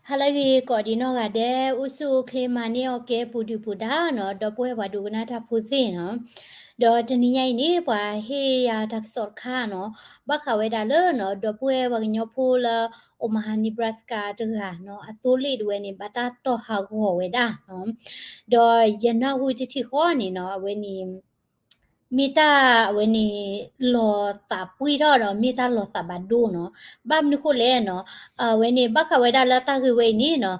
ဟါလၢအဂ့ၤ ကိးဒံးနီၢ်ဂၤဒဲး အိၣ်ဆူၣ်အိၣ်ချ့မၤန့ၢ်အီၣ်ကဲ ပူၤဒုၣ်ပူၤဒါနီၤ ဒီပုၢ်ဝဲၢ်ပှၤဒိကနၣ်တၢ်ဖိသ့ၣ်နီၤ. ဒီးတနံၤညါအံၤန့ၣ် ပှၤဟ့ၣ်ယၤတၢ်ကစီၣ်တခါနီၤ ဘၣ်ဃးဝဲဒၣ်လၢနီၤ ဒီပုၢ်ဝဲၢ်ပှၤကညီဖိလၢ Omaha Nebraska တဂၤနီၤ အသိလ့ၣ်တဝဲန့ၣ် ဘၣ်တၢ်တီၢ်ဟးဂီၤဝဲဒၣ်နီၤ. ဒီးယနၢ်ဟူတထံၣ်ဃီန့ၣ်နီၤ အဝဲန့ၣ် မ့ၢ်တၢ်အဝဲန့ၣ် လီၤသးပှံၢ်ထီၣ်ဒီး မ့ၢ်တၢ်လီၤသးဘၣ်ဒိနီၤ. ဘၣ်မနုၤဃိလဲၣ်နီၤ အဝဲန့ၣ် ဘၣ်ဃးဝဲဒၣ်လၢတၢ်ဂ့ၢ်ဝဲအံၤန့ၣ်နီၤ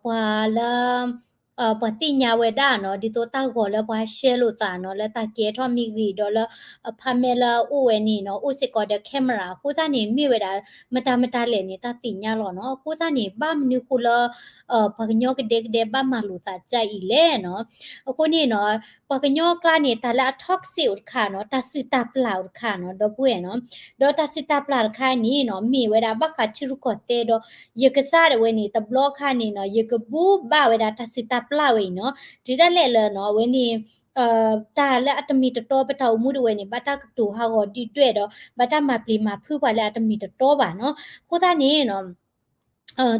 ပှၤလၢ ပှၤသ့ၣ်ညါဝဲဒၣ်နီၤ ဒ်သိးတၢ်ဂီၤလၢပှၤ share လိာ်သးနီၤ လၢတၢ်ကဲထီၣ်မ့ၢ်ဂ့ၤ ဒီးလၢ apartment လၢအအိၣ်ဝဲန့ၣ်နီၤ အိၣ်စ့ၢ်ကီးဒီး camera အဃိသတးန့ၣ် မ့ၢ်ဝဲဒၣ် မတၤမတၤလဲၣ်န့ၣ် တၢ်သ့ၣ်ညါလီၤနီၤ. အဃိသတးန့ၣ် ဘၣ်မနုၤဃိလၢ ပှၤကညီကဒဲကဒဲဘၣ်မၤလိာ်သးဒ်အံၤလဲၣ်နီၤ. အဃိန့ၣ်နီၤ ပှၤကညီအကျါန့ၣ် တၢ်လၢအ toxic အိၣ်တခါနီၤ တၢ်စုၣ်တၢ်ပျၢ်အိၣ်တခါနီၤ ဒီပုၢ်ဝဲၢ်နီၤ. ဒီးတၢ်စုၣ်တၢ်ပျၢ်တခါန့ၣ်နီၤ မ့ၢ်ဝဲဒၣ်ဘၣ်ဃးထံရူၢ်ကီၢ်သဲးဒီး ယကစၢ်ဒၣ်ဝဲန့ၣ် တဘျီခါန့ၣ်နီၤ ယကဘူၣ်ဘၣ်ဝဲဒၣ်တၢ်စုၣ်တၢ်ပျၢ်ဝဲအံၤနီၤ တုၤဒၣ်လဲာ်လၢနီၤ အဝဲန့ၣ် တၢ်လၢအတမ့ၢ်တတီပတၢ်အိၣ်မူတဝဲန့ၣ် ဘၣ်တၢ်ကတိၤဟးဂီၤဒုၣ်ဒွဲၣ်ဒီး ဘၣ်တၢ်မၤပျံၤမၤဖုးပှၤလၢအတမ့ၢ်တတီဘၣ်နီၤ. အဃိသတးန့ၣ်နီၤ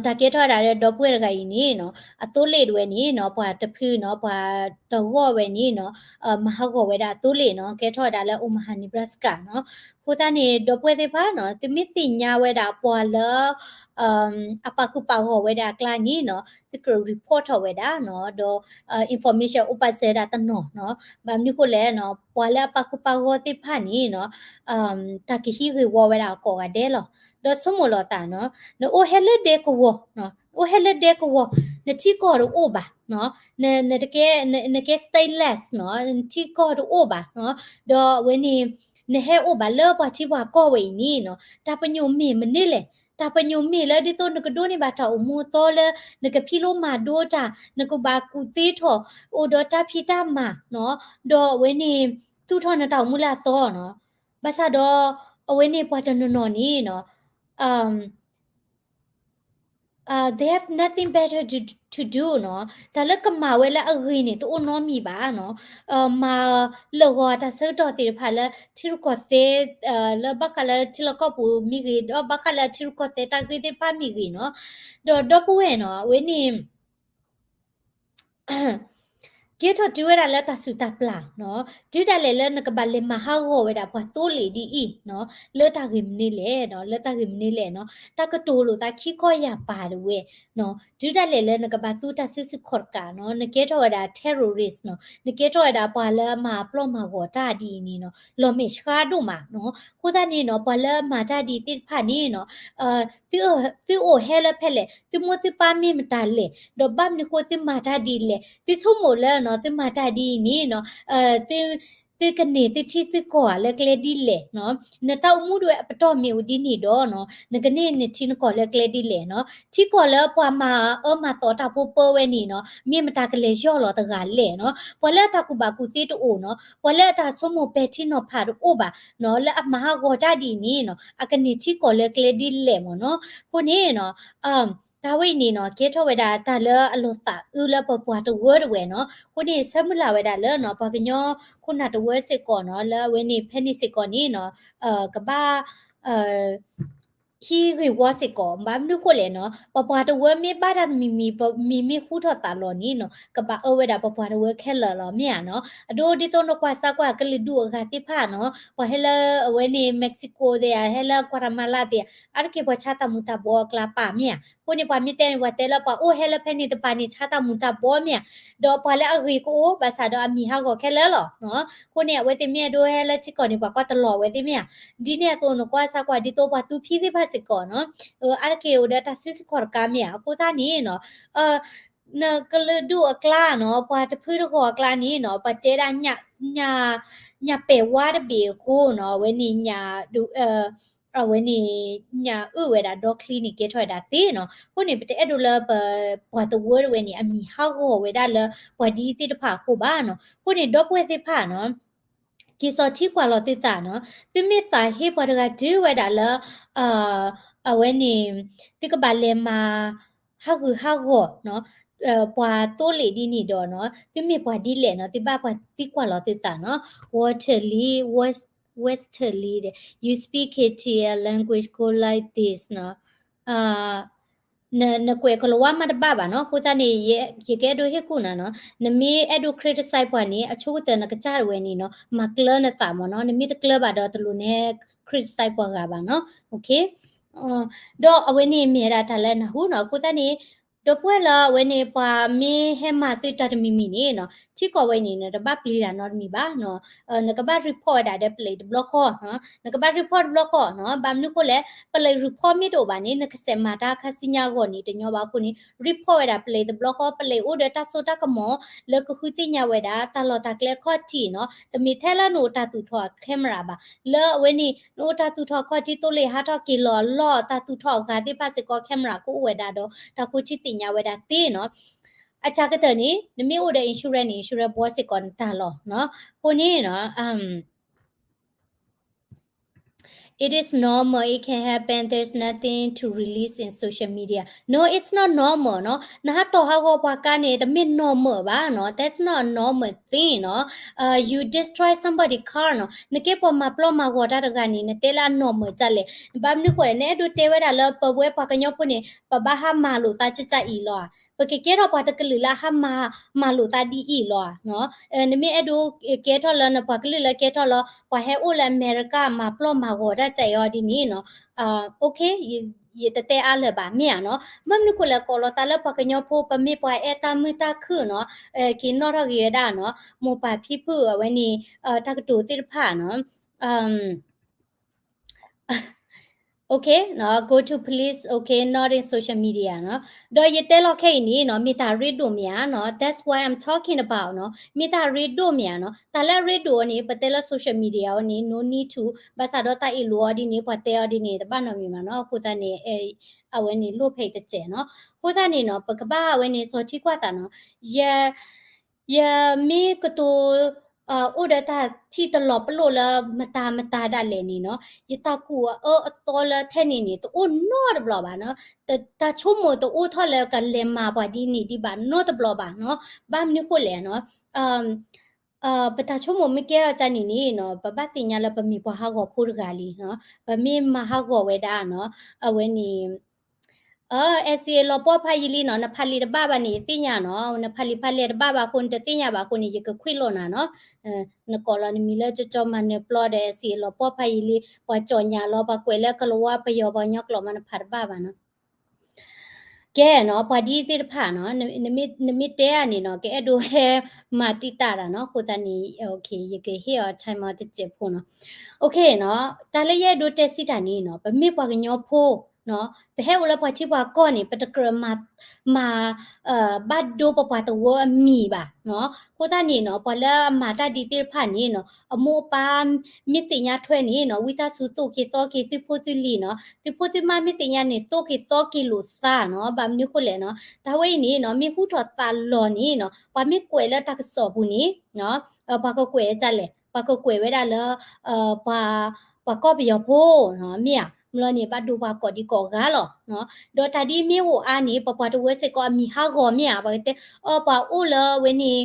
တၢ်ကဲထီၣ်ဝဲဒၣ်လၢဒီပုၢ်ဝဲၢ်တဂၤအံၤန့ၣ်နီၤ အသိလ့ၣ်တဝဲန့ၣ်နီၤ ပှၤတဖုနီၤ ပှၤတဂီၢ်ဝဲန့ၣ်နီၤ မၤဟးဂီၤဝဲဒၣ်အသိလ့ၣ်နီၤ ကဲထီၣ်ဝဲဒၣ်လၢ Omaha Nebraska နီၤ. အဃိသတးန့ၣ် ဒီပုၢ်ဝဲၢ်သ့ၣ်တဖၣ်နီၤ သုမ့ၢ်သ့ၣ်ညါဝဲဒၣ်ပှၤလၢ အပာ်ဃုာ်ပာ်ဂီၢ်ဝဲဒၣ်အကျါန့ၣ်နီၤ သုက report ထီၣ်ဝဲဒၣ်နီၤ ဒီး information အိၣ်ပာ်စၢၤဒၣ်တနီၤနီၤ. ဘၣ်မနုၤဃိလဲၣ်နီၤ ပှၤလၢအပာ်ဃုာ်ပာ်ဂီၢ်သ့ၣ်တဖၣ်န့ၣ်နီၤ တၢ်ကဟံးဂ့ၢ်ဝီဝဲဒၣ်အကိးဂၤဒဲးလီၤ. ဒီးဆိကမိၣ်လီၤသးနီၤ နအိၣ်ဟဲလၢဒဲကဝီၤ နအိၣ်ဟဲလၢဒဲကဝီၤ နထံကီၢ်တအိၣ်ဘၣ်နီၤ န နကဲ န နကဲ stateless နီၤ နထံကီၢ်တအိၣ်ဘၣ်နီၤ ဒီးအဝဲန့ၣ် နဟဲအိၣ်ဘၣ်လၢပှၤထံပှၤကီၢ်ဝဲအံၤန့ၣ်နီၤ တၢ်ပညိၣ်မ့ၢ်မနုၤလဲၣ် တၢ်ပညိၣ်မ့ၢ်လၢဒ်သိးနကဒိးန့ၢ်ဘၣ်တၢ်အိၣ်မူအသီလၢ နကဖံးလိမၤဒိးတၢ် နကဘၣ်ကူၣ်သ့ထီၣ် အိၣ်ဒီးတၢ်ဖံးတၢ်မၤနီၤ ဒီးအဝဲန့ၣ် သူၣ်ထီၣ်နတၢ်အိၣ်မူလၢအသီနီၤ. ဘၣ်ဆၣ်ဒီး အဝဲန့ၣ်ပှၤတနီၤနီၤန့ၣ်နီၤ they have nothing better to, to do နီၤ တၢ်လၢကမၤဝဲလၢအဂ့ၤန့ၣ် တအိၣ်နီတမံၤဘၣ်နီၤ မၤလၢာ်ဂီၤတၢ်ဆၢကတီၢ်သ့ၣ်တဖၣ်လၢထံရူၢ်ကီၢ်သဲး လၢဘၣ်ဃးလၢထံလီၢ်ကီၢ်ပူၤမ့ၢ်ဂ့ၤ ဒီးဘၣ်ဃးလၢထံရူၢ်ကီၢ်သဲးတၢ်ဂ့ၢ်သ့ၣ်တဖၣ်မ့ၢ်ဂ့ၤနီၤ ဒီးဒီပုၢ်ဝဲၢ်နီၤ အဝဲန့ၣ် ကဲထီၣ်တုၤဝဲဒၣ်လၢတၢ်စုၣ်တၢ်ပျၢ်နီၤ တုၤဒၣ်လဲာ်လၢနကဘၣ်လဲၤမၤဟးဂီၤဝဲဒၣ်ပှၤသိလ့ၣ်ဒ်အံၤနီၤ လၢတၢ်ဂ့ၢ်မနုၤလဲၣ်နီၤ လၢတၢ်ဂ့ၢ်မနုၤလဲၣ်နီၤ တၢ်ကတိၤလိာ်သးခံခီယာ်ပါတဝဲနီၤ တုၤဒၣ်လဲာ်လၢနကဘၣ်သူတၢ်စုဆူၣ်ခီၣ်တကးနီၤ နကဲထီၣ်ဝဲဒၣ် terrorist နီၤ နကဲထီၣ်ဝဲဒၣ်ပှၤလၢအမၤပျီၢ်မၤဂီၤတၢ်ဒ်အံၤန့ၣ်နီၤ လီၤမဲာ်ဆှးဒိၣ်မးနီၤ အဃိသတးန့ၣ်နီၤ ပှၤလၢအမၤတၢ်ဒ်အံၤသ့ၣ်တဖၣ်န့ၣ်နီၤ သုအိၣ်ဟဲလၢဖဲလဲၣ် သုမိၢ်သုပၢ်မ့ၢ်မတၤလဲၣ် ဒီးဘၣ်မနုၤဃိသုမၤတၢ်ဒ်လဲၣ် သုဆိကမိၣ်လၢနီၤ သုမၤတၢ်ဒ်အံၤန့ၣ်နီၤ သုကန့ၢ်သုထံသုကီၢ်ဧါလၢကျဲဒ်လဲၣ်နီၤ နတၢ်အိၣ်မူဒၣ်ဝဲအပတီၢ်မ့ၢ်အိၣ်ဒ်န့ၣ်ဒီးနီၤ နကန့ၢ်နထံနကီၢ်လၢကျဲဒ်လဲၣ်နီၤ ထံကီၢ်လၢပှၤမၤအၢမၤသီတၢ်ဖိပၢဝဲန့ၣ်နီၤ မ့ၢ်မတၤကလဲၤယီၢ်လီၤတဂၤလဲၣ်နီၤ ပှၤလၢအတၢ်ကူၣ်ဘၣ်ကူၣ်သ့တအိၣ်နီၤ ပှၤလၢအတၢ်ဆိကမိၣ်ပဲာ်ထံနီၤဖးတအိၣ်ဘၣ်နီၤ လၢအမၤဟးဂီၤတၢ်ဒ်အံၤန့ၣ်နီၤ အကန့ၢ်ထံကီၢ်လၢကျဲဒ်လဲၣ်မ့ၢ်နီၤ အဃိန့ၣ်နီၤ တၢ်ဝဲအံၤန့ၣ်နီၤ ကဲထီၣ်ဝဲဒၣ်တၢ်လၢအလီၤသးအုးလၢပပှၤတဝၢတဝဲနီၤ အဃိန့ၣ် ဆၢမုၢ်လၢ်ဝဲဒၣ်လၢနီၤ ပှၤကညီခိၣ်နၢ်တဝၢစ့ၢ်ကီးနီၤ လၢအဝဲန့ၣ်ဖဲန့ၣ်စ့ၢ်ကီးန့ၣ်နီၤ ကဘၣ် ဟံးဂ့ၢ်ဝီစ့ၢ်ကီး ဘၣ်မနုၤဃိလဲၣ်နီၤ ပပှၤတဝၢမ့ၢ်ဘၣ်တၢ်တမံၤမံၤ ပမံၤမ့ၢ်ဟူထီၣ်သးလီၤန့ၣ်နီၤ ကဘၣ်အၢဝဲဒၣ်ပပှၤတဝၢခဲလၢာ်လီၤ မ့ၢ်ဧါနီၤ အဒိဒ်သိးနကွၢ်စၢ်ကွၢ်ကလုာ်ဒူၣ်အဂၤသ့ၣ်တဖၣ်နီၤ ပှၤဟဲလၢအဝဲန့ၣ် Mexico သ့ၣ်ဧါ ဟဲလၢ Guatemala သ့ၣ်ဧါ အါတက့ၢ်ပှၤဆါတၢ်မူၤတၢ်ဘှီးအကျါပာ်မ့ၢ်ဧါ အဃိန့ၣ် ပှၤမ့ၢ်တဲန့ၣ် ပှၤတဲလၢပှၤအိၣ်ဟဲလၢဖဲန့ၣ်တပၤန့ၣ် ဆါတၢ်မူၤတၢ်ဘှီးမ့ၢ်ဧါ ဒီးပှၤလၢအဂ့ၤကအိၣ် ဘၣ်ဆၣ်ဒီးအမံၤဟးဂီၤခဲလၢာ်လီၤနီၤ အဃိန့ၣ် အဝဲသ့ၣ်မ့ၢ်အဲၣ်ဒိးဟဲလၢထံကီၢ်န့ၣ် ပှၤကွၢ်တလီၤဝဲသ့ၣ်မ့ၢ်ဧါ ဒ်န့ၣ်အသိးနကွၢ်စၢ်ကွၢ်ဒ်သိးပှၤသူဖံသ့ၣ်တဖၣ်စ့ၢ်ကီးနီၤ အါတက့ၢ်အိၣ်ဒီးတၢ်စုဆူၣ်ခီၣ်တကးမ့ၢ်ဧါ အဃိသတးန့ၣ်နီၤ နကလုာ်ဒူၣ်အကျါနီၤ ပှၤတဖုတဂီၤအကျါန့ၣ်နီၤ ပှၤတဲဒၣ် ညၣ်ပဲာ်ဝါတဘ့ၣ်အဃိနီၤ အဝဲန့ၣ် အဝဲန့ၣ် ညၣ်အုၣ်ဝဲဒၣ်ဒီချံန့ၣ် ကဲထီၣ်ဝဲဒၣ်သ့နီၤ အဃိန့ၣ် ပတအဲၣ်ဒိးလၢပပှၤတဝၢတဝဲန့ၣ် အမံၤဟးဂီၤဝဲဒၣ်လၢပှၤဒ်သ့ၣ်တဖၣ်အဃိဘၣ်နီၤ အဃိန့ၣ် ဒီပုၢ်ဝဲၢ်သ့ၣ်တဖၣ်နီၤ က့ၤစီၤထံကွၢ်လီၤသုသးနီၤ သုမ့ၢ်သးဟ့ပှၤတဂၤတုၤဝဲဒၣ်လၢ အဝဲန့ၣ် သုကဘၣ်လဲၤမၤ ဟးဂူာ်ဟးဂီၤနီၤ ပှၤသိလ့ၣ်ဒ်န့ၣ်ဒီးနီၤ သုမ့ၢ်ပှၤဒ်လဲၣ်နီၤ သုဘၣ်ပှၤသံကွၢ်လီၤသုသးနီၤ Waterly Wes- Westerly ဒီး you speak K T L language go like this နီၤ အ နကွဲးကလၤဝါမးတဘၣ်ဘၣ်နီၤ. အဃိသတးန့ၣ် ယကအဲၣ်ဒိးဟ့ၣ်ကူၣ်နၤနီၤ, နမ့ၢ်အဲၣ်ဒိး criticize ပှၤန့ၣ် အဆိကတၢၢ်နကစၢ်ဝဲန့ၣ်နီၤ မၤကျၢၤနသးမ့ၢ်နီၤ. နမ့ၢ်တကျၢၤဘၣ်ဒီးတလိၣ်နဟဲ criticize ပှၤဂၤဘၣ်နီၤ. ဒီးအဝဲန့ၣ်မ့ၢ်ဝဲဒၣ်တၢ်လၢနၢ်ဟူနီၤ. အဃိသတးန့ၣ် ဒီပုၢ်ဝဲၢ်လၢအဝဲန့ၣ် ပှၤမ့ၢ်ဟဲမၤသုတၢ်တမံၤမံၤန့ၣ်နီၤ, ထံကီၢ်ဝဲန့ၣ် နတဘၣ်ပျံၤတၢ်နီတမံၤဘၣ်နီၤ. နကဘၣ် report ဝဲဒၣ်ဒီးပလံးတဘျီဃီနီၤ. နကဘၣ် report တဘျီဃီနီၤ. ဘၣ်မနုၤဃိလဲၣ်, ပလံး report မ့ၢ်တအိၣ်ဘၣ်န့ၣ် နကစဲးမၤတၢ်ခါဆူညါအဂီၢ်န့ၣ် တညီဘၣ်အဃိန့ၣ် report ဝဲဒၣ်ပလံးတဘျီဃီ. ပလံးအိၣ်ဒီးတၢ်စိတၢ်ကမီၤလၢကဃုသ့ၣ်ညါဝဲဒၣ် တၢ်လီၢ်တၢ်ကျဲအခီၣ်ထံးနီၤ. တမ့ၢ်ထဲလၢနအိၣ်တၢ်သူၣ်ထီၣ် camera ဘၣ်. လၢအဝဲန့ၣ် နအိၣ်တၢ်သူၣ်ထီၣ်ခီၣ်ထံး သိလ့ၣ်ဟးထီၣ်က့ၤလီၤအလီၢ် တၢ်သူၣ်ထီၣ်အဂၤသ့ၣ်တဖၣ်စ့ၢ်ကီး camera ကအိၣ်ဝဲဒၣ်ဒီး တၢ်ဃုထံၣ်သ့ၣ်ညါဝဲဒၣ်သ့နီၤ. အစှၤကတၢၢ်န့ၣ် နမ့ၢ်အိၣ်ဒီး insurance န့ၣ် insurance ဘီစ့ၢ်ကီးနတၢ်လီၢ်နီၤ. အဃိန့ၣ်နီၤ It is normal, it can happen, there's nothing to release in social media. No, it's not normal နီၤ. နဟးတီၢ်ဟးဂီၤပှၤကါန့ၣ် တမ့ၢ် normal ဘၣ်နီၤ. That's not a normal thing နီၤ. You destroy somebody car နီၤ. နကဲပှၤမၤပျီမၤဂီၤတၢ်တဂၤန့ၣ် နတဲလၢအ normal ဒ်လဲၣ်. ဘၣ်မနုၤဃိလဲၣ်, နအဲၣ်ဒိးတဲဝဲဒၣ်လၢပဝဲပှၤကညီဖိန့ၣ် ပဘၣ်ဟးမၤလိာ်သးကၢ်ကၢ်အံၤလီၤဧါ. ပကကဲထီၣ်ပှၤတကလုာ်လၢအဟးမၤ, မၤလိာ်သးဒ်အံၤလီၤဧါ. နမ့ၢ်အဲၣ်ဒိးကဲထီၣ်လၢနပှၤကလုာ်လၢကဲထီၣ်လၢ ပှၤဟဲအိၣ်လၢအမဲရကၤ မၤပျီမၤဂီၤတၢ်ကၢ်အံၤအီၤဒ်န့ၣ်နီၤ. Okay, ယတတဲအါလၢၤဘၣ် မ့ၢ်ဧါနီၤ. ဘၣ်မနုၤဃိလဲၣ်, ကိးလီၤသးလၢပှၤကညီဖိ ပမ့ၢ်ပှၤအဲၣ်တၢ်မုာ်တၢ်ခုၣ်နီၤ, က့ၤနီၣ်ထီၣ်က့ၤဝဲဒၣ်နီၤ, မိၢ်ပၢ်ဖံဖုအဝဲန့ၣ် တၢ်ကတိၤသ့ၣ်တဖၣ်နီၤ. Okay, go to police, okay, not in social media နီၤ. ဒီးယတဲလီၤခဲအံၤန့ၣ်နီၤ, မ့ၢ်တၢ်ရ့ဒိၣ်မ့ၢ်ဧါနီၤ. That's why I'm talking about နီၤ, မ့ၢ်တၢ်ရ့ဒိၣ်မ့ၢ်ဧါနီၤ. တၢ်လၢအရ့ဒိၣ်အီၤန့ၣ် ပတဲလၢ social media အီၤန့ၣ် no need to, ဘၣ်ဆၣ်ဒီးတၢ်အ့ၣ်လိာ်အီၤဒ်န့ၣ် ပှၤတဲအီၤဒ်န့ၣ် တဘၣ်နီတမံၤဘၣ်နီၤ. အဃိသတးန့ၣ် အဝဲန့ၣ်လိၣ်ဖဲအံၤတစဲးနီၤ. အဃိသတးန့ၣ်နီၤ, ပကဘၣ်အဝဲန့ၣ် စီၤထံကွၢ်သးနီၤ. ယ ယမ့ၢ်ကတိၤ အိၣ်ဒီးတၢ်ထံၣ်တလီၤပလိာ်လၢမတၤမတၤဒၣ်လဲာ်န့ၣ်နီၤ, ယတၢ်ကူၣ်အအၢအသီလၢထဲန့ၣ်န့ၣ် တအိၣ်နီတဘျီဘၣ်နီၤ. တၢ်ဆိကမိၣ်တအိၣ်ထီၣ်လၢကလဲၤမၤပှၤဒ်န့ၣ်ဒံးဘၣ်နီတဘျီဘၣ်နီၤ. ဘၣ်မနုၤဃိလဲၣ်နီၤ, ပတၢ်ဆိကမိၣ်မ့ၢ်ကဲထီၣ်ကၢ်န့ၣ်န့ၣ်နီၤ, ပဘၣ်သ့ၣ်ညါလၢပမ့ၢ်ပှၤဟးဂီၤဖိတဂၤလံနီၤ. ပမ့ၢ်မၤဟးဂီၤဝဲဒၣ်နီၤ, အဝဲန့ၣ် အဲ essay လီၤပှီၢ်ဖးယံာ်လံနီၤ, နဖးလံာ်တဘၣ်ဘၣ်န့ၣ် ယသ့ၣ်ညါနီၤ, နဖးလံာ်ဖးလဲၢ်တဘၣ်ဘၣ်အဃိ နတသ့ၣ်ညါဘၣ်အဃိန့ၣ် ယကခွံၣ်လိာ်နၤနီၤ. နကိးလီၤနမံၤလၢကၠီကၠီမၤနၢၤပျီဒီး essay လီၤပှီၢ်ဖးယံာ်လံ, ပှၤကၠီၣ်ညါလီၤ, ပှၤကွဲးလၢကလၤဝါပယီၤပှၤကညီကျိာ်မး နဖးတဘၣ်ဘၣ်နီၤ. ကဲနီၤ, ပှၤဒ်သ့ၣ်တဖၣ်နီၤ, နမ့ၢ်တဲဧါန့ၣ်နီၤ, ကအဲၣ်ဒိးဟဲမၤတံာ်တာ်တၢ်နီၤ, အဃိသတးန့ၣ် ယကဟ့ၣ်အီၤ time တစဲးဖိနီၤ. တၢ်လၢယအဲၣ်ဒိးတဲစံးတၢ်န့ၣ်နီၤ, ပမ့ၢ်ပှၤကညီဖိ ပဟဲအိၣ်လၢပှၤထံပှၤကီၢ်န့ၣ် ပတကြၢးမၤ မၤ ဘၣ်ဒိပပှၤတဝၢအမံၤဘၣ်နီၤ. အဃိသတးန့ၣ်နီၤ, ပှၤလၢအမၤတၢ်ဒ်သ့ၣ်တဖၣ်န့ၣ်နီၤ, အမိၢ်အပၢ်မ့ၢ်သ့ၣ်ညါထွဲန့ၣ်နီၤ, ဝံသးစူၤသိၣ်က့ၤသီက့ၤသုဖိသုလံၤနီၤ, သုဖိသုမါမ့ၢ်သ့ၣ်ညါန့ၣ် သိၣ်က့ၤသီက့ၤလိာ်သးနီၤ. ဘၣ်မနုၤဃိလဲၣ်နီၤ, တၢ်ဝဲအံၤန့ၣ်နီၤ, မ့ၢ်ဟူထီၣ်သးလီၤန့ၣ်နီၤ, ပှၤမ့ၢ်ကွဲးလၢတၢ်ကစီၣ်ပူၤန့ၣ် ပှၤကကွဲးဒ်လဲၣ်, ပှၤကကွဲးဝဲဒၣ်လၢ ပှၤ ပှၤကီၢ်ပယီၤဖိနီၤ, မ့ၢ်ဧါ, မ့ၢ်လီၤန့ၣ် ဘၣ်ဒိပှၤကိးဒံကိးဂၤလီၤ. ဒီးတၢ်ဒ်မ့ၢ်အိၣ်အါန့ၣ် ပပှၤတဝၢစ့ၢ်ကီးအမံၤဟးဂီၤမ့ၢ်ဧါ, ပှၤကတဲ အၢ ပှၤအိၣ်လၢအဝဲန့ၣ်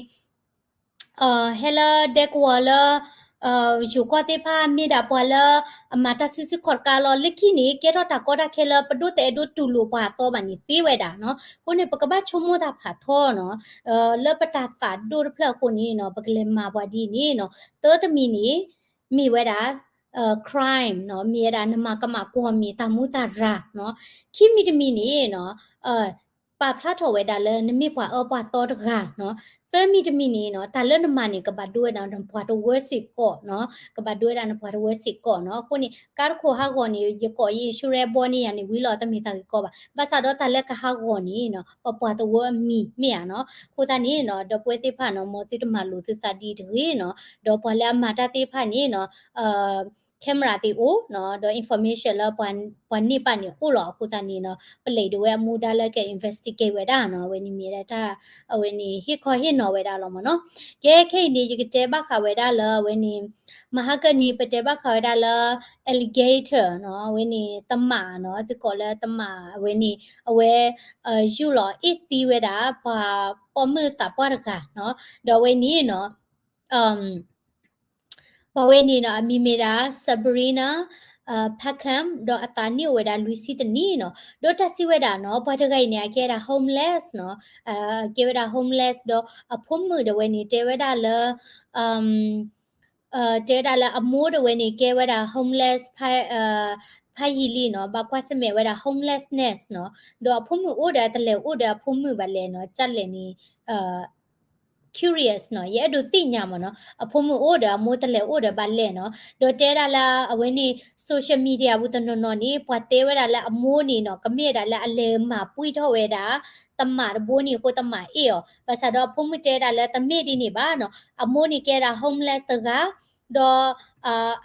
ဟဲလၢဒဲကဝီၤလၢ ယိၤကီၢ်သ့ၣ်တဖၣ် မ့ၢ်ဒၣ်ပှၤလၢအမၤတၢ်စုဆူၣ်ခီၣ်တကးလီၤ. လၢခံန့ၣ် ကဲထီၣ်တၢ်ကီတၢ်ခဲလၢပဒိၣ်တအဲၣ်ဒိးတူၢ်လိာ်ပှၤအသီဘၣ်န့ၣ်သ့ဝဲဒၣ်နီၤ. အဃိန့ၣ် ပကဘၣ်ဆိကမိၣ်တၢ်ဖးထီနီၤ, လၢပတၢ်သးဒိၣ်တဖျၢၣ်အဃိန့ၣ်နီၤ, ပကလဲၤမၤပှၤဒ်န့ၣ်နီၤ. တၢ်တမံၤန့ၣ် မ့ၢ်ဝဲဒၣ် crime နီၤ, မ့ၢ်ဝဲဒၣ်နမၤကမၣ်ကွီၢ်မ့ၢ်တၢ်မူတၢ်ရၢ်နီၤ. ခံမံၤတမံၤန့ၣ်နီၤ ပာ်ဖျါထီၣ်ဝဲဒၣ်လၢနမ့ၢ်ပှၤအၢပှၤသီတဂၤနီၤ. သၢမံၤတမံၤန့ၣ်နီၤ, တၢ်လၢနမၤန့ၣ် ကဘၣ်ဒိဝဲဒၣ်နပှၤတဝၢစ့ၢ်ကီးနီၤ, ကဘၣ်ဒိဝဲဒၣ်နပှၤတဝၢစ့ၢ်ကီးနီၤ. အဃိန့ၣ် ကါတခိၣ်ဟးဂီၤန့ၣ် ယကိးယ insurance ဘီန့ၢ်ယၤန့ၣ်ဝံၤလီၤ, တမ့ၢ်တၢ်ဂ့ၢ်ကီဘၣ်. ဘၣ်ဆၣ်ဒီးတၢ်လၢကဟးဂီၤန့ၣ်နီၤ, ပပှၤတဝၢအမံၤမ့ၢ်ဧါနီၤ. အဃိသတးန့ၣ်နီၤ, ဒီပုၢ်ဝဲၢ်သ့ၣ်တဖၣ်နီၤ, မ်သုတမၤလိာ်သုသးဒ်တဂ့ၤနီၤ. ဒီးပှၤလၢအမၤတၢ်သ့ၣ်တဖၣ်န့ၣ်နီၤ camera သ့ၣ်အိၣ်နီၤ, ဒီး information လၢပှၤန့ၢ်ပာ်န့ၣ်အိၣ်လီၤ. အဃိသတးန့ၣ်နီၤ, ပလံးဒၣ်ဝဲအမူဒါလၢက investigate ဝဲဒၣ်နီၤ, အဝဲန့ၣ်မ့ၢ်ဒၣ်တၢ် အဝဲန့ၣ်ဟ့ၣ်ခီဟ့ၣ်နီၤဝဲဒၣ်လီၤမ့ၢ်နီၤ. ကဲခဲအံၤန့ၣ် ယကတဲဘၣ်ဃးဝဲဒၣ်လၢအဝဲန့ၣ် မဟါကနံၤ ပတဲဘၣ်ဃးဝဲဒၣ်လၢ alligator နီၤ, အဝဲန့ၣ်တမၣ်နီၤ, သုကိးလၢတမၣ် အဝဲန့ၣ် အဝဲ ယူၢ်လီၤအ့ၣ်သံဝဲဒၣ် ပှၤပိာ်မုၣ်သးပှၢ်တဂၤနီၤ. ဒီးအဝဲန့ၣ်နီၤ ပှၤဝဲန့ၣ်နီၤ အမံၤမ့ၢ်ဒၣ် Sabrina Peckham ဒီးအသးနံၣ်အိၣ်ဝဲဒၣ်လွံၢ်ဆံတနံၣ်နီၤ. ဒီးတၢ်စံးဝဲဒၣ်နီၤ ပှၤတဂၤအံၤန့ၣ် အကဲဝဲဒၣ် homeless နီၤ, ကဲဝဲဒၣ် homeless ဒီးအဖိမုၣ်ဒၣ်ဝဲန့ၣ် တဲဝဲဒၣ်လၢ တဲဝဲဒၣ်လၢအမိၢ်ဒၣ်ဝဲန့ၣ် ကဲဝဲဒၣ် homeless ဖးယံာ်လံနီၤ, ဘၣ်ကွၢ်ဆၢၣ်မဲာ်ဝဲဒၣ် homelessness နီၤ, ဒီးအဖိမုၣ်အိၣ်ဒီး တလဲၤအိၣ်ဒီးအဖိမုၣ်ဘၣ်လဲၣ်နီၤ, ကလဲၣ်န့ၣ် curious နီၤ, ယအဲၣ်ဒိးသ့ၣ်ညါမ့ၢ်နီၤ, အဖိမုၣ်အိၣ်ဒီးအမိၢ်တလဲၤအိၣ်ဒီးဘၣ်လဲၣ်နီၤ, ဒီးတဲဒၣ်လၢအဝဲန့ၣ် social media ပူၤတနီၤနီၤန့ၣ် ပှၤတဲဝဲဒၣ်လၢအမိၢ်န့ၣ်နီၤ ကမ့ၢ်ဒၣ်လၢအလဲၤမၤပှံၢ်ထီၣ်ဝဲဒၣ် တမးတဘိန့ၣ်အဃိ တမးအ့ၣ်အီၤ, ဘၣ်ဆၣ်ဒီးအဖိမုၣ်တဲဒၣ်လၢတမ့ၢ်ဒ်န့ၣ်ဘၣ်နီၤ, အမိၢ်န့ၣ်ကဲဒၣ် homeless တဂၤ, ဒီး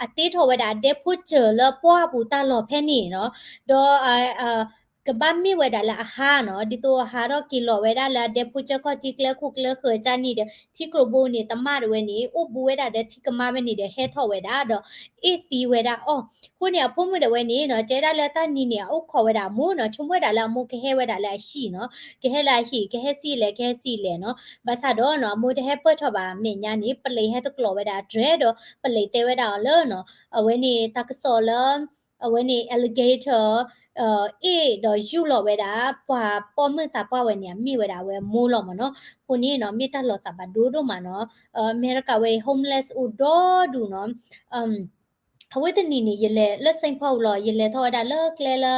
အတ့ထီၣ်ဝဲဒၣ်အဒဲဖိစၢၤလၢပှၢ်ပူၤတၢ်လီၢ်ဖဲန့ၣ်နီၤ, ဒီး ကဘၣ်မ့ၢ်ဝဲဒၣ်လၢအဟါနီၤ, ဒ်သိးအဟးထီၣ်က့ၤလီၤဝဲဒၣ်လၢအဒဲဖိစၢၤခီၣ်ထံးကျဲခိၣ်ကျဲဃၢၤကၢ်န့ၣ်ဒီး ထံကျိဘိန့ၣ် တမးဒၣ်ဝဲန့ၣ် အိၣ်ဘူးဝဲဒၣ်ဒီးထံကမါဝဲန့ၣ်ဒီး ဟဲထီၣ်ဝဲဒၣ်ဒီး အ့ၣ်သံဝဲဒၣ်အီၤ, အဃိန့ၣ် အဖိမုၣ်ဒၣ်ဝဲန့ၣ်နီၤ တဲဒၣ်လၢတၢ်နံၤန့ၣ် အအိၣ်ခိးဝဲဒၣ်အမိၢ်နီၤ, ဆိကမိၣ်ဝဲဒၣ်လၢအမိၢ်ကဟဲဝဲဒၣ်လၢအဟံၣ်နီၤ, ကဟဲလၢအဟံၣ် ကဟဲစံးလဲၣ် ကဟဲစံးလဲၣ်နီၤ, ဘၣ်ဆၣ်ဒီးနီၤ အမိၢ်တဟဲပၢၢ်ထီၣ်ဘၣ် မဲာ်ညါန့ၣ် ပလံးဟဲတကျိးဝဲဒၣ်အတြဲၤဒီး ပလံးတဲဝဲဒၣ်အီၤလၢနီၤ အဝဲန့ၣ်တၢ်ကစီၣ်လၢ အဝဲန့ၣ် alligator အ့ၣ်ဒီးယူၢ်လီၤဝဲဒၣ် ပှၤပိာ်မုၣ်သးပှၢ်ဝဲန့ၣ် အမ့ၢ်ဝဲဒၣ်အဝဲအမိၢ်လီၤမ့ၢ်နီၤ, အဃိန့ၣ်နီၤ မ့ၢ်တၢ်လီၤသးဘၣ်ဒိဒိၣ်မးနီၤ, အမဲရကၤဝဲအံၤ homeless အိၣ်ဒီဒူၣ်နီၤ, အဝဲတနံၤန့ၣ် ယလဲၤလၢ Saint Paul လီၤ, ယလဲၤထီၣ်ဝဲဒၣ်လၢကျဲလၢ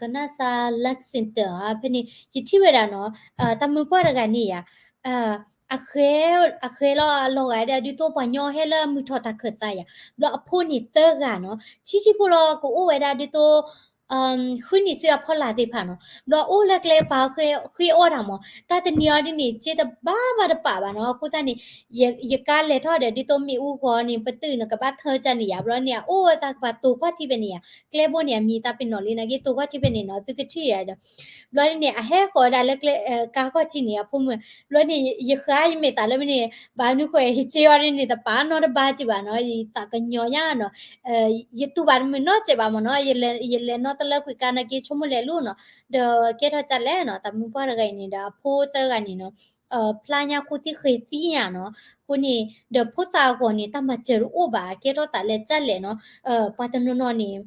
ကနၣ်စါ Lexington ဖဲန့ၣ် ယထံၣ်ဝဲဒၣ်နီၤ, တၢ်မုၢ်ပှၢ်တဂၤန့ၣ်ယၤ အဃဲ အဃဲလီၤအလီၤဂာ်ဒီး ဒ်သိးပှၤညီဟဲလၢမုၢ်ထီၣ်တၢ်ခၢၣ်သးယၤ, ဘျီအဖိန့ၣ်သၢဂၤနီၤ, ဆံးဆံးဖိလီၤ ကအိၣ်ဝဲဒၣ်ဒ်သိး ဃုနံၣ်ဆူအဖီလာ်သ့ၣ်တဖၣ်နီၤ, ဘျီအိၣ်လၢကျဲပာ်ဃ့အီၣ်တၢ်မး, တၢ်တနံၤအံၤဒ်န့ၣ် စ့တဘၣ်ဘၣ်တပာ်ဘၣ်နီၤ, အဃိသတးန့ၣ် ယကါလဲၤထီၣ်ဒီး ဒ်သိးမ့ၣ်အူဂီၤန့ၣ် ပတုာ်နကဘၣ်ထၢကၢ်န့ၣ်ယၤ, ဘျီန့ၣ် အအိၣ်ဝဲတၢ်ကပၤတိၤခီၣ်ထံးဖဲန့ၣ်ယၤ, ကျဲဘိန့ၣ် အမံၤသးပ့ၤနီၣ်လံ နာ်က့ တိၤခီၣ်ထံးဖဲန့ၣ်နီၤ သုကထံၣ်ယၤဒီး ဘျီန့ၣ် အဟဲဃီၤဝဲဒၣ်လၢကျဲ ကါခီၣ်ထံးန့ၣ် အဖိမုၣ်, ဘျီန့ၣ် ယဃါယမဲာ်သးလၢမ့ၢ်န့ၣ် ဘၣ်မနုၤဃိ ယစ့အီၤဒ်န့ၣ် တပာ်နီတဘၣ်က့ၤဘၣ်နီၤ, ယသးကညီၤညါနီၤ, ယတူၢ်ဘၣ်တမုာ်နီတစဲးဘၣ်မ့ၢ်နီၤ, ယလဲၤနီတလၢကွံာ်ကါနာ်က့ ဆိကမိၣ်လဲၤလိၤနီၤ, ဒီးကဲထီၣ်ကၢ်လဲၣ်နီၤ, တၢ်မုၢ်ပှၢ်တဂၤအံၤန့ၣ်ဒီး အဖိသၢဂၤန့ၣ်နီၤ ဖျါညါဃိသံဃ့သံညါနီၤ, အဃိန့ၣ် ဒီးဖိသၣ်အဂီၢ်န့ၣ် တၢ်မၤစၢၤတအိၣ်ဘၣ် ကဲထီၣ်သးလၢကၢ်လဲၣ်နီၤ, ပှၤတနီၤနီၤန့ၣ်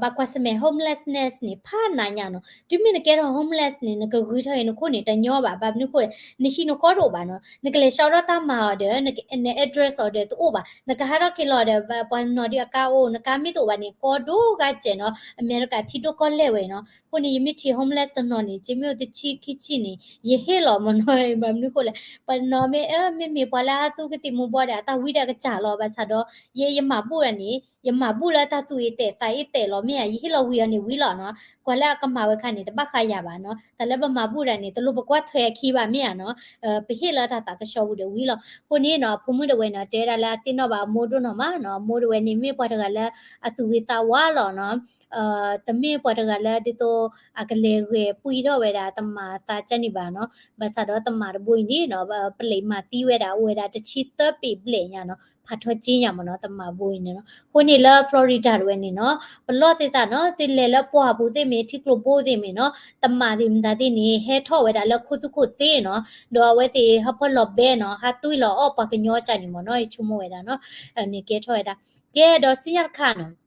ဘၣ်ကွၢ်ဆၢၣ်မဲာ် homelessness န့ၣ် ဖးနးညါနီၤ, တုၤမ့ၢ်နကဲထီၣ် homeless န့ၣ် နကဂုာ်ထီၣ်အံၤနခိၣ်န့ၣ် တညီဘၣ်, ဘၣ်မနုၤဃိ နဟံၣ်နဃီတအိၣ်ဘၣ်နီၤ, နကလဲၤဆှၢထီၣ်တၢ်မၤအီၤဒီး န address အီၤဒီးတအိၣ်ဘၣ်, နကဟးထီၣ်က့ၤလီၤဒီး ပှၤနီၤဒုးအကါအိၣ် နကါမ့ၢ်တအိၣ်ဘၣ်န့ၣ် ကီဒိဂၤစဲးနီၤ, အမဲရကၤထံဒိၣ်ကီၢ်လဲၢ်ဝဲနီၤ, အဃိန့ၣ် ယမ့ၢ်ထံၣ် homeless တနီၤန့ၣ် စ့မ့ၢ်အိၣ်တဆံခံဆံန့ၣ် ယဟ့ၣ်လီၤမ့ၢ်နီၤ, ဘၣ်မနုၤဃိလဲၣ်, ပှၤနီၤမ့ၢ် မ့မ့ၢ်ပှၤလၢအသူကသံၣ်မူၤဘှီးဒီး အတၢ်ဝံတၢ်ကစၢ်လီၤ, ဘၣ်ဆၣ်ဒီး ယဲယမၤဘူၣ်ဒၣ်န့ၣ် ယမၤဘူၣ်လၢတၢ်သူၣ်အ့ၣ်တဲာ်သးအ့ၣ်တဲာ်လီၤမ့ၢ်ဧါ, ယဟ့ၣ်လီၤဝံၤအီၤန့ၣ်ဝံၤလီၤနီၤ, ကွၢ်လၢအကမၤဝဲခါန့ၣ် တဘၣ်ဃးယၤဘၣ်နီၤ, တၢ်လၢပမၤဘူၣ်ဒၣ်န့ၣ် တလိၣ်ပကွၢ်ထွဲအခံဘၣ်မ့ၢ်ဧါနီၤ, ပဟ့ၣ်လၢတၢ်သးကဆှီပူၤဒီးဝံၤလီၤ, အဃိန့ၣ်နီၤ အဖိမုၣ်ဒၣ်ဝဲနီၤ တဲဒၣ်လၢအသ့ၣ်နီၣ်ဘၣ်အမိၢ်ဒိၣ်နီၢ်မးနီၤ, အမိၢ်ဒၣ်ဝဲန့ၣ် မ့ၢ်ပှၤတဂၤလၢအသူၣ်ဂ့ၤသးဝါလီၤနီၤ, တမ့ၢ်ပှၤတဂၤလၢဒ်သိး အကလဲၤဂဲၤပှံၢ်ထီၣ်ဝဲဒၣ်တမၤအသးကၢ်န့ၣ်ဘၣ်နီၤ, ဘၣ်ဆၣ်ဒီးတမၤတဘိအံၤန့ၣ်နီၤ ပလံးမၤသံဝဲဒၣ်အိၣ်ဝဲဒၣ်တဆံသၢပ့ၤဘျဲၣ်ညါနီၤ, ဖးထီကၠ့ညါမ့ၢ်နီၤ တမၤဘိအံၤန့ၣ်နီၤ, အဃိန့ၣ်လၢ Florida တဝဲန့ၣ်နီၤ ပလီၢ်သ့ၣ်သးနီၤ သုလဲၤလၢပှၢ်ပူၤသ့ၣ်မ့ၢ် ထံကျိဘိသ့ၣ်မ့ၢ်နီၤ တမၤသ့ၣ်မတၤသ့ၣ်န့ၣ် ဟဲထီၣ်ဝဲဒၣ်လၢခိသူၣ်ခိၣ်သ့နီၤ, ဒီးအဝဲသ့ၣ်ဟီၣ်ဖၢၣ်လီၤဘဲနီၤ ဟးတွံၢ်လီၤအီၣ်ပှၤကညီကၢ်န့ၣ်မ့ၢ်နီၤ ယဆိကမိၣ်ဝဲဒၣ်နီၤ, န့ၣ်ကဲထီၣ်ဝဲဒၣ်, ကဲဒီးဆူညါတခါနီၤ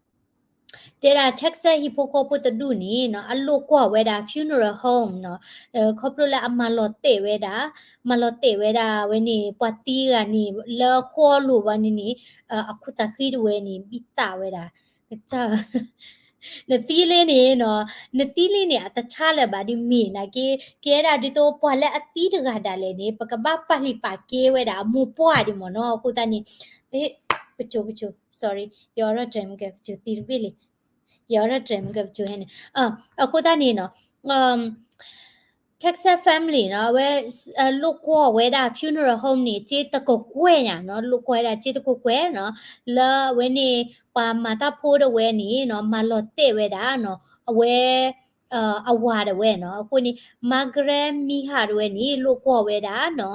တဲဒၣ် Texas ဟံၣ်ဖိဃီဖိတဒူၣ်န့ၣ်နီၤ အလိာ်ကွီၢ်ဝဲဒၣ် funeral home နီၤ, ခီဖျိလၢအမၤလီၤတဲာ်ဝဲဒၣ်, မၤလီၤတဲာ်ဝဲဒၣ်ဝဲန့ၣ် ပှၤသံဂၤန့ၣ် လၢဃီလိၤဘၣ်န့ၣ်န့ၣ် အခိၣ်သးဃံတဝဲန့ၣ် ဘံၣ်တၢ်ဝဲဒၣ်, နသံလံန့ၣ်နီၤ, နသံလံန့ၣ် အတဆါလၢၤဘၣ်ဒ်မ့ၢ်နာ်က့, ကဲဒၣ်ဒ်သိးပှၤလၢအသံတဂၤဒၣ်လဲာ်န့ၣ် ပကဘၣ်ပာ်လုၢ်ပာ်ကဲဝဲဒၣ်အမိၢ်ပှၢ်ဒ်မ့ၢ်နီၤ, အဃိသတးန့ၣ် ပစိၤ ပစိၤ sorry ယအီၣ်ထီၣ်တြဲၤမုၢ်ကဲပစိၤသံတဘ့ၣ်လံ, ယအီၣ်ထီၣ်တြဲၤမုၢ်ကဲပစိၤဟဲန့ၣ်, အဃိသတးန့ၣ်နီၤ Texas family နီၤ အဝဲလိာ်ကွီၢ်ဝဲဒၣ် funeral home န့ၣ် စ့တကကွဲၢ်ညါနီၤ, လိာ်ကွီၢ်ဝဲဒၣ်စ့တကကွဲၢ်နီၤ, လၢအဝဲန့ၣ် ပှၤမၤတၢ်ဖိတဝဲန့ၣ်နီၤ မၤလီၤတဲာ်ဝဲဒၣ်နီၤ အဝဲ အဝၤတဝဲနီၤ, အဃိန့ၣ် Margaret Meehan တဝဲန့ၣ် လိာ်ကွီၢ်ဝဲဒၣ်နီၤ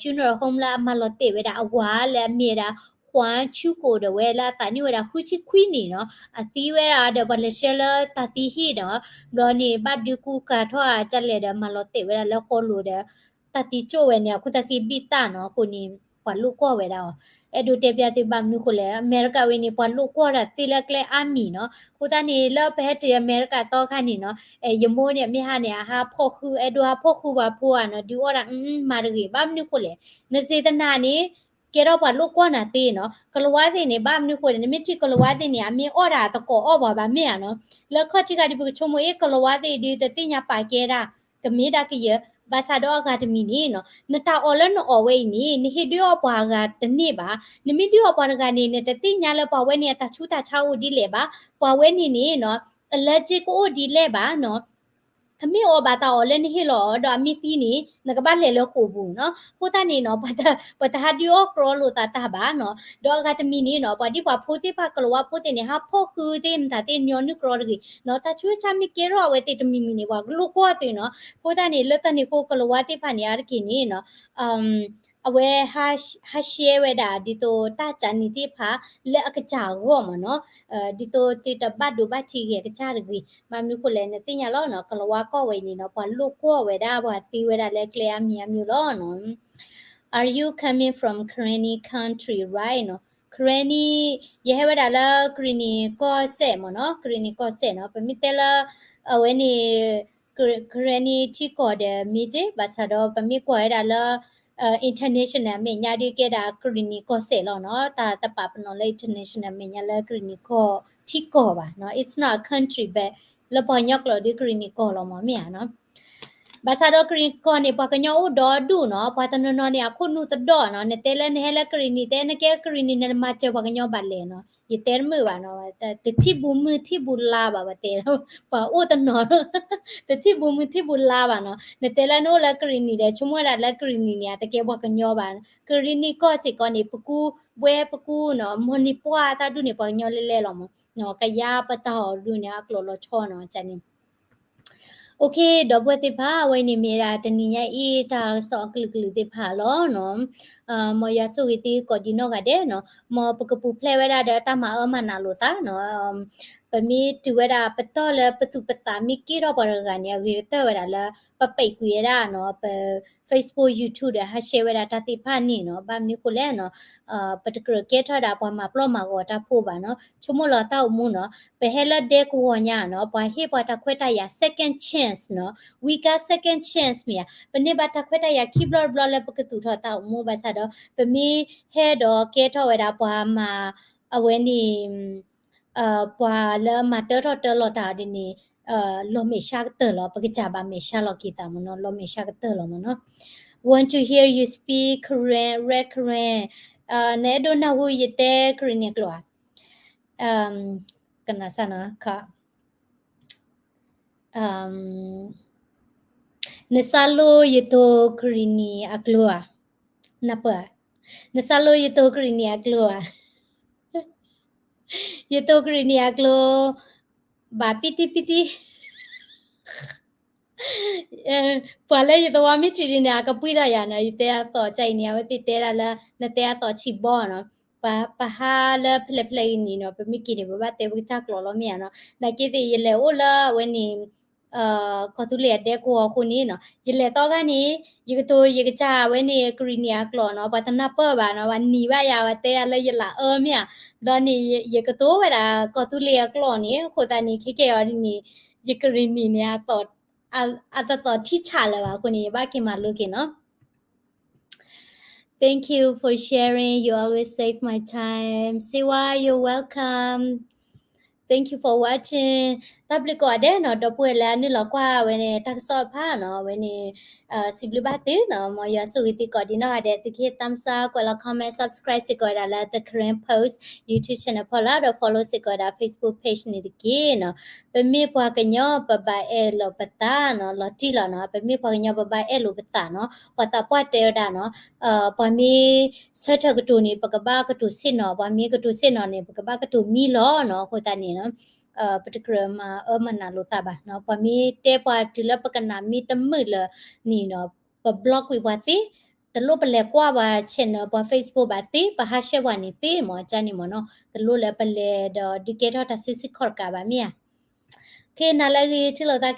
funeral home လၢအမၤလီၤတဲာ်ဝဲဒၣ်အဝၤလၢအမ့ၢ်ဝဲဒၣ် Juan Chuco တဝဲလၢအသးနံၣ်ဝဲဒၣ်ဃုဆံခွံနံၣ်နီၤ, အသံဝဲဒၣ်ဒီးပှၤလဲၤဆှၢလၢတၢ်သံဟံၣ်နီၤ, ဘျီန့ၣ် ဘၣ်ဒုးကူကၤထီၣ်အကလဲာ်ဒီး မၤလီၤတဲာ်ဝဲဒၣ်လၢဃီလိၤဒီး တၢ်သံကၠိၣ်ဝဲန့ၣ် အခိၣ်သးဃံဘံၣ်တၢ်နီၤ, အဃိန့ၣ် ပှၤလိာ်ကွီၢ်ဝဲဒၣ်အီၤ အဲၣ်ဒိးတဲပျးသုဘၣ်မနုၤဃိလဲၣ်, အမဲရကၤဝဲန့ၣ် ပှၤလိာ်ကွီၢ်တၢ်သ့လၢကျဲအါမံၤနီၤ. အဃိသတးန့ၣ် လၢပဟဲတုၤအမဲရကၤသီခါန့ၣ်နီၤ, ယမိၢ်န့ၣ် မ့ၢ်ဟါန့ၣ် အဟးဖီၣ်ဃု, အဲၣ်ဒိးဟးဖီၣ်ဃုပှၤဖိဧါနီၤ, ဒုးအီၣ်တၢ်, မၤတဂ့ၤ, ဘၣ်မနုၤဃိလဲၣ်, နစ့တနၤန့ၣ် ကဲထီၣ်ပှၤလိာ်ကွီၢ်နၤသ့နီၤ. ကလၤဝါသ့ၣ်န့ၣ် ဘၣ်မနုၤဃိလဲၣ်, နမ့ၢ်ထံၣ်ကလၤဝါသ့ၣ်န့ၣ် အမ့ၢ်အီၣ်တၢ်တကိးအီၣ်ပှၤဘၣ်မ့ၢ်ဧါနီၤ. လၢခီၣ်ထံးခါဒ်ပကဆိကမိၣ်အ့ၣ် ကလၤဝါသ့ၣ်ဒုး တသ့ၣ်ညါပာ်ကဲဒၣ် ကမ့ၢ်ဒၣ်ကယဲၢ်, ဘၣ်ဆၣ်ဒီးအဂၤတမံၤန့ၣ်နီၤ, နတၢ်အီၣ်လၢနအီၣ်ဝဲအံၤန့ၣ် နဟ့ၣ်ဒုးအီၣ်ပှၤအဂၤတန့ၢ်ဘၣ်. နမ့ၢ်ဒုးအီၣ်ပှၤတဂၤန့ၣ် နတသ့ၣ်ညါလၢပှၤဝဲန့ၣ်အတၢ်ဆူးတၢ်ဆါအိၣ်ဒ်လဲၣ်ဘၣ်, ပှၤဝဲန့ၣ်န့ၣ်နီၤ, allergy ကအိၣ်ဒ်လဲၣ်ဘၣ်နီၤ. အမ့ၢ်အီၣ်ဘၣ်တၢ်အီၣ်လၢနဟ့ၣ်လီၤအီၤဒီးအမ့ၢ်သံန့ၣ် နကဘၣ်လဲၤလၢဃိာ်ပူၤနီၤ. အဃိသတးန့ၣ်နီၤ, ပှၤတဟးဒုးအီၣ်ကြီလိာ်သးတၢ်ဘၣ်နီၤ. ဒီးအဂၤတမံၤန့ၣ်နီၤ, ပှၤဒ်ပှၤဖိသ့ၣ်တဖၣ် ကလၤဝါဖိသ့ၣ်န့ၣ် ဟးဖီၣ်ဃုသ့ၣ်မတၤသ့ၣ် ညီနုၢ်ကြီတဂ့ၤနီၤ. တၢ်ဆူးတၢ်ဆါမ့ၢ်ကဲထီၣ်အဝဲသ့ၣ်တမံၤမံၤန့ၣ် ပှၤကလိာ်ကွီၢ်သုနီၤ. အဃိသတးန့ၣ် လၢတၢ်န့ၣ်အဃိ ကလၤဝါသ့ၣ်တဖၣ်န့ၣ် အါတက့ၢ်န့ၣ်နီၤ အဝဲ ဟး share ဝဲဒၣ် ဒ်သိးတၢ်ကၢနံၤသ့ၣ်တဖၣ် လၢအကစၢ်အဂီၢ်မ့ၢ်နီၤ, ဒ်သိးသုတဘၣ်ဒိဘၣ်ထံးဂ့ၤအကစၢ်တဂ့ၤ. ဘၣ်မနုၤဃိလဲၣ် နသ့ၣ်ညါလီၤနီၤ, ကလၤဝါကီၢ်ဝဲအံၤန့ၣ်နီၤ, ပှၤလိာ်ကွီၢ်ဝဲဒၣ် ပှၤသ့ဝဲဒၣ်လၢကျဲအါမံၤအါမံၤလီၤနီၤ. Are you coming from Karenni country, right? နီၤ, Karenni, ယဟဲဝဲဒၣ်လၢကရံၣ်နံၤကီၢ်စဲၣ်မ့ၢ်နီၤ, ကရံၣ်နံၤကီၢ်စဲၣ်နီၤ. ပမ့ၢ်တဲလၢ အဝဲန့ၣ် Karenni ထံကီၢ်ဒီးမ့ၢ်က့, ဘၣ်ဆၣ်ဒီးပမ့ၢ်ကွၢ်ဝဲဒၣ်လၢ international အမဲာ်ညါဒ်ကဲဒၣ်ကရံၣ်နံၤကီၢ်စဲၣ်လီၤနီၤ. တၢ်တပာ်ပနီၣ်လၢ international အမဲာ်ညါလၢကရံၣ်နံၤကီၢ်ထံကီၢ်ဘၣ်နီၤ. It's not a country, but လၢပှၤကညီကျိာ်ဒီးကရံၣ်နံၤကီၢ်လီၤမ့ၢ်မ့ၢ်ဧါနီၤ. ဘၣ်ဆၣ်ဒီးကရံၣ်နံၤကီၢ်န့ၣ် ပှၤကညီအိၣ်ဒီဒူၣ်နီၤ, ပှၤတနီၤနီၤန့ၣ် အခိၣ်နူာ်သဒီၣ်နီၤ. နတဲလၢနဟဲလၢကရံၣ်နံၤ တဲနကဲကရံၣ်နံၤ နမၤစၢၤပှၤကညီဘၣ်လဲၣ်နီၤ. ယတဲတမုာ်ဘၣ်နီၤ, တထံၣ်ဘူးမုၢ်ထံၣ်ဘူးလါဘၣ် ပှၤတဲ, ပှၤအိၣ်တနီၤ, တထံၣ်ဘူးမုၢ်ထံၣ်ဘူးလါဘၣ်နီၤ. နတဲလၢနအိၣ်လၢကရံၣ်နံၤဒီး ဆိကမိၣ်ဝဲဒၣ်လၢကရံၣ်နံၤန့ၣ် အတကဲပှၤကညီဘၣ်. ကရံၣ်နံၤကီၢ်စ့ၢ်ကီးန့ၣ် ပကူဝဲပကူနီၤ, မီၢ်နံၤပှၢ်တၢ်ဒူၣ်န့ၣ် ပှၤကညီလဲလဲလီၤမ့ၢ်နီၤ, ကယါပတၢ်အီၣ်ဒူၣ်န့ၣ် အကျိာ်လီၤဆီနီၤ ကန့ၣ်. OK, ဒီပုၢ်ဝဲၢ်သ့ၣ်တဖၣ်, အဝဲန့ၣ်မ့ၢ်ဒၣ်တနံၤညါအံၤ တၢ်ကစီၣ်အကလုာ်ကလုာ်သ့ၣ်တဖၣ်လီၤနီၤ. မ်ယွၤဆိၣ်ဂ့ၤသုကိးဒံးနီၢ်ဂၤဒဲးနီၤ. မ်ပကပူၤဖျဲးဝဲဒၣ်ဒီးတၢ်မၤအၢမၤနးလိာ်သးနီၤ. ပမ့ၢ်တုၤဝဲဒၣ်ပတီၢ်လၢပသူၣ်ပသးမ့ၢ်က့ၣ်ထီၣ်ပှၤတဂၤန့ၣ် အဂ့ၤကတၢၢ်ဝဲဒၣ်လၢ ပပဲာ်ကွံာ်ဝဲဒၣ်နီၤ, ပ Facebook, YouTube ဒီးဟး share ဝဲဒၣ်တၢ်သ့ၣ်တဖၣ်န့ၣ်နီၤ. ဘၣ်မနုၤဃိလဲၣ်နီၤ, ပတကြၢးကဲထီၣ်ဒၣ်ပှၤမၤပျီၢ်မၤဂီၤတၢ်ဖိဘၣ်နီၤ. ဆိကမိၣ်လီၤတၢ်အိၣ်မူနီၤ, ပဟဲလၢဒဲကဝီၤညါနီၤ, ပှၤဟ့ၣ်ပှၤတၢ်ခွဲးတၢ်ယာ် second chance နီၤ. We got second chance မ့ၢ်ဧါ. ပန့ၢ်ဘၣ်တၢ်ခွဲးတၢ်ယာ်ခံဘျီတဘျီလၢပကသူၣ်ထီၣ်တၢ်အိၣ်မူဘၣ်ဆၣ်ဒီး ပမ့ၢ်ဟဲဒီးကဲထီၣ်ဝဲဒၣ်ပှၤမၤ အဝဲန့ၣ် ပှၤလၢမၤတၢထီၣ်တၢလီၤတၢ်ဒ်န့ၣ် လီၤမဲာ်ဆှးကတၢၢ်လီၤ. ပကစၢ်ဘၣ်မဲာ်ဆှးလီၤက့ၤသးမ့ၢ်နီၤ, လီၤမဲာ်ဆှးကတၢၢ်လီၤမ့ၢ်နီၤ. Want to hear you speak Karen, Red Karen. နအဲၣ်ဒိးနၢ်ဟူယတဲကရံၣ်နံၤအကျိာ်ဧါ. ကနၣ်စၢ်နီၤ, နစၢ်လိယတိၤကရံၣ်နံၤအကျိာ်ဧါ. နပၢၢ်, နစၢ်လိယတိၤကရံၣ်နံၤအကျိာ်ဧါ. ယတိၤကရံၣ်နံၤအကျိာ် ဘၣ်ပံတံပံတံ. ပှၤလၢယသဝီမ့ၢ်ထံၣ်ဒ်န့ၣ် အကပှံၢ်တၢ်ယၤနီၤ, ယတဲအသီၣ်ကၢ်အံၤန့ၣ် အဝဲသ့ၣ်တဲဒၣ်လၢ နတဲအသီၣ်ဆံးဘီနီၤ. ပဟးလၢဖဲလဲၣ်ဖဲလဲၣ်အံၤန့ၣ်နီၤ, ပမ့ၢ်က့ၤန့ၣ် ပဘၣ်တဲပကစၢ်ကျိာ်လီၤမ့ၢ်ဧါနီၤ. နာ်က့သ့ၣ် ယလဲၤအိၣ်လၢအဝဲန့ၣ် ကီၢ်သူလ့ၤအဒဲကဝီၤအဃိန့ၣ်နီၤ, ယလဲၤသီခါန့ၣ် ယကတိၤယကစၢ်ဝဲန့ၣ် ကရံၣ်နံၤအကျိာ်နီၤ, ပှၤတနၢ်ပၢၢ်ဘၣ်နီၤ, ပှၤနံၤဘၣ်ယၤ ပှၤတဲယၤလၢယလၢအၢမ့ၢ်ဧါ. ဒီးန့ၣ် ယကတိၤဝဲဒၣ်ကီၢ်သူလ့ၤအကျိာ်န့ၣ်, အဃိသတးန့ၣ် ခဲကဲအီၤဒ်န့ၣ် ယကရံၣ်နံၤန့ၣ် အတသီၣ်ထံဆးလၢၤဘၣ်အဃိန့ၣ် ယဘၣ်က့ၤမၤလိက့ၤနီၤ. Thank you for sharing. You always save my time. စ့ဝါ, you're welcome. Thank you for watching. တၢ်ဘျုးကိးဂၤဒဲးနီၤ, ဒီပုၢ်ဝဲၢ်လၢအနုာ်လီၤကွၢ်ဝဲန့ၣ် တၢ်ကစီၣ်တဖၣ်နီၤ, ဝဲန့ၣ် စံးဘျုးဘၣ်သုနီၤ, မ်ယွၤဆိၣ်ဂ့ၤသုကိးဒံးနီၢ်ဂၤဒဲး, သုကဟ့ၣ် thumbs up, ကွဲးလီၤ comment, subscribe စ့ၢ်ကီးဝဲဒၣ်လၢ The Karen Post YouTube channel ဖီလာ်, ဒီး follow စ့ၢ်ကီးဝဲဒၣ် Facebook page န့ၣ်တက့ၢ်နီၤ. ပမ့ၢ်ပှၤကညီ ပဘၣ်အဲၣ်လိာ်ပသးနီၤ, လီၤတံၢ်လီၤနီၤ, ပမ့ၢ်ပှၤကညီ ပဘၣ်အဲၣ်လိာ်ပသးနီၤ. ပှၤသးပှၢ်တဲဝဲဒၣ်နီၤ, ပှၤမ့ၢ်ဆၢထၢၣ်ကတိၤန့ၣ် ပကဘၣ်ကတိၤဆ့ၣ်နီၤ, ပှၤမ့ၢ်ကတိၤဆ့ၣ်နီၤန့ၣ် ပကဘၣ်ကတိၤမံလီၤနီၤ. အဃိသတးန့ၣ် ပတကြၢးမၤအၢမၤနးလိာ်သးဘၣ်နီၤ. ပှၤမ့ၢ်တဲပှၤတုၤလၢပကနၣ်မ့ၢ်တမုာ်လၢၤန့ၣ်နီၤ, ပ block ကွံာ်ပှၤသ့, တလိၣ်ပလဲၤကွၢ်ပှၤ channel ပှၤ Facebook ဘၣ်သ့, ပဟး share ပှၤန့ၣ်သ့မ့ၢ် ကန့ၣ်မ့ၢ်နီၤ, တလိၣ်လၢပလဲၤဒီးဒုးကဲထီၣ်တၢ်စုဆူၣ်ခီၣ်တကးဘၣ်မ့ၢ်ဧါ. ခဲနၤလၢအဂ့ၤ ထံၣ်လိာ်သး